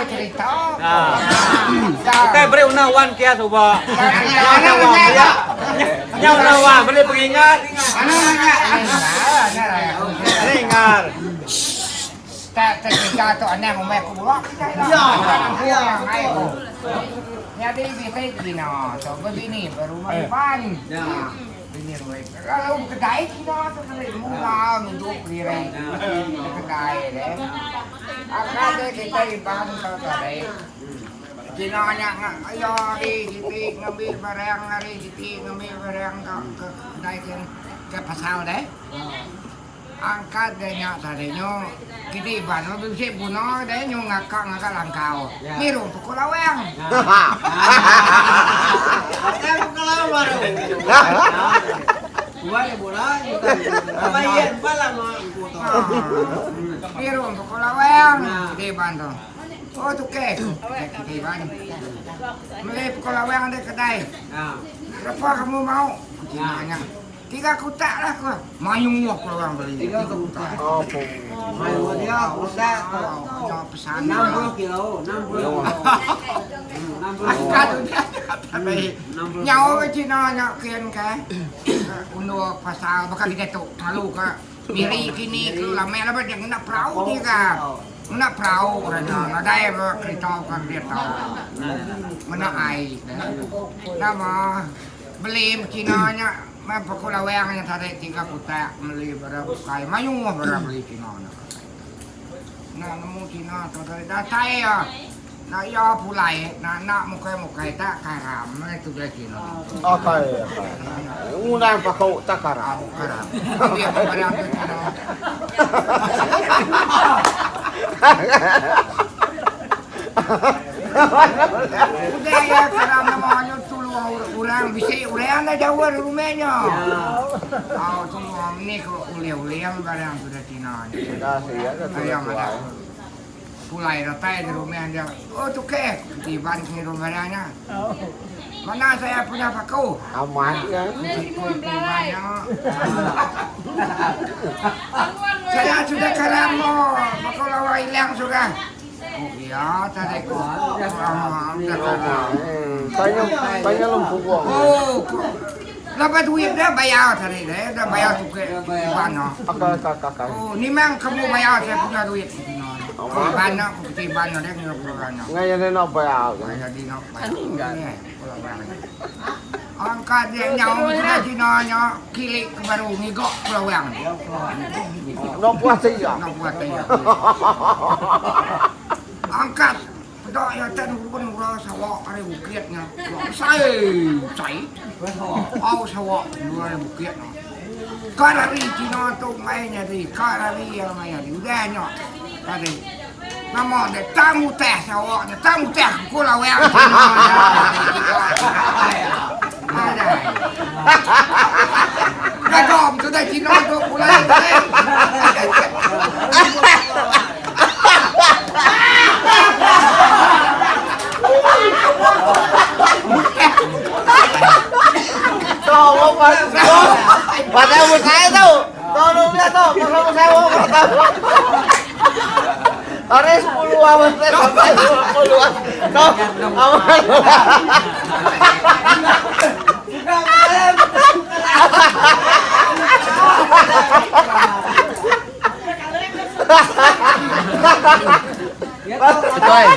cerita. Ukai beri undang wan kia suba. Nyau undang wan beri pengingat. Ingat. Tak cerita tu anang umai aku bula kitai lah. Ya. Nyadi bisi Cina tu bebini ba rumah Iban. Bini rumah Iban. Lalu bekedai Cina tu tadi mula ngidup diri bekedai deh. Akan deh kitai Iban tu tadi. Cina nya iya ari siti ngambi barang ari siti ngambi barang ke kedai ke pasal deh. Angkat deh nya tadi nyu kiti Iban lalu bisi puna deh nyu ngaka ngaga langkau ngirum pukul lawang. Ngirum pukul lawang kiti Iban tu. Oh tukeh ku kiti Iban. Meli pukul lawang deh kedai. Berapa kamu mau? Ku Cina nya. Tiga kutak lah ku. Mayuh ku orang beli. Tiga kutak. Apo. Mayuh dia kutak. Kena pesan. 60 kilo, 60 kilo. Angkat tu dia. Nyawa ke Cina nya kin ke. Undur pasal baka kita tu lalu ke Miri kini ke lama laban dia ngena perau dia ka. Ngena perau orang nya nadai ba kereta ka kereta. Ngena ai. Nama Beli Cina nya meh pekul lawang nya tadi tiga kutak meli barang bukai mayuh barang beli Cina nya. Enda nemu Cina tu tadi datai iya enda iya pulai enda enda mukai mukai tak karam meh tudah Cina. Akai akai. Ngundang paku tak karam. Karam. Lebih barang tu Cina. Udah iya karam nama nya tulung orang bisi orang dah jauh ari rumah nya. Au tulung ni ko ulih-ulih barang tudah Cina nya. Iya madah pulai datai di rumah dia. Oh tukeh ti Iban ke ngirum barang nya. Mana saya punya paku. Amat nya. Ku Iban nya. Saya sudah karam mo paku lawa ilang sudah. Ku iya tadi ku Tanya tanya lempung. Oh, ku laban duit dah bayar tadi deh, dah bayar cukai Iban no. Akai akai akai. Oh, nimang kamu bayar saya punya duit. Ku Iban no, ku peti Iban no deh ngira ku Iban no. Ngai jadi nak bayar. Ngai jadi nak bayar. Angkat dia nyau sudah Cina nya kilik ke baru ngigok pelawang. Nak puas iya. Nak puas iya. Angkat peda iya tan urun ura sawa ari bukit nya. Besai besai. Au sawa ura ari bukit nya. Ka lari Cina tu mai nyadi ka lari iya mai nyadi udah nya tadi. Nama deh tang utah sawa nya tang utah ku lawang Cina nya. Adai. Gagam sudah Cina tu pulai tadi. Tolong Pasal saya tu. Tolong dia tu. Pasal saya Hari 10 amat sampai 20 an. No, amat. Betul.